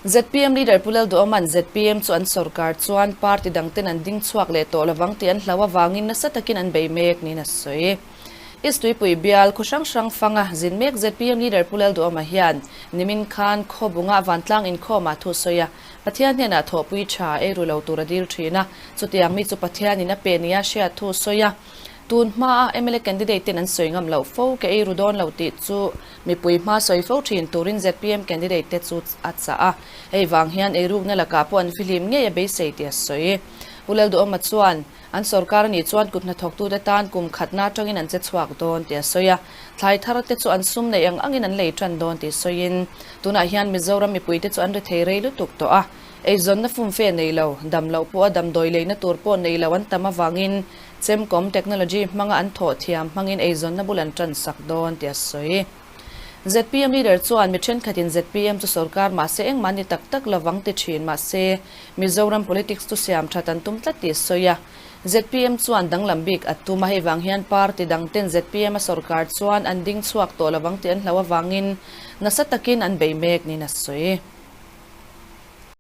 ZPM leader Pu Lalduhawma'n ZPM chu an sorkar chuan party dangten an ding chhuak leh tawh lovang tih an hlau avangin nasa takin an bei mek niin a sawi. East Tuipui bial khaw hrang hrang fanga zin mek ZPM leader Pu Lalduhawma hian nimin khan Khawbunga vantlang inkhawmah thu sawi a, Pathian hnenah thawhpui tha ei ru lo tur a dil thin a, chutiang mi chu Pathianin a pe nia hriat thu sawi a, tun hmaa mla candidate ten an sawi ngam loh fo ke ei ru dawn lo tih chu mipui hma sawi fo thin turin ZPM candidate te chu a chah a, hei vang hian eirukna lakah pawh an fihlim ngei a beisei tih a sawi. Pu Lalduhawma chuan, An sorkar a nih chuan kut hnathawktute tan kum khatna atangin an che chhuak dawn tih a sawi a, thlai thar te chu an sum neih ang angin an lei tan dawn tih sawiin, tunah hian Mizoram mipuite chu an ri thei rei lutuk tawh a, eizawnna fumfe nei lo, dam loh pawha damdawi leina tur pawh nei lo an tam avangin chemkawm technology hmanga an thawh thiam hmangin eizawnna bul an tan sak dawn tih a sawi. ZPM leader chuan mi thenkhatin ZPM chu sorkar mahse engmah ni tak tak lovang ti thin mahse Mizoram politics chu siam that an tum tlat tih a sawi a. ZPM chuan danglam bik a tum a, hei vang hian party dang ten ZPM a sorkar chuan an ding chhuak tawh lovang tih an hlau avangin nasa takin an bei mek niin a sawi.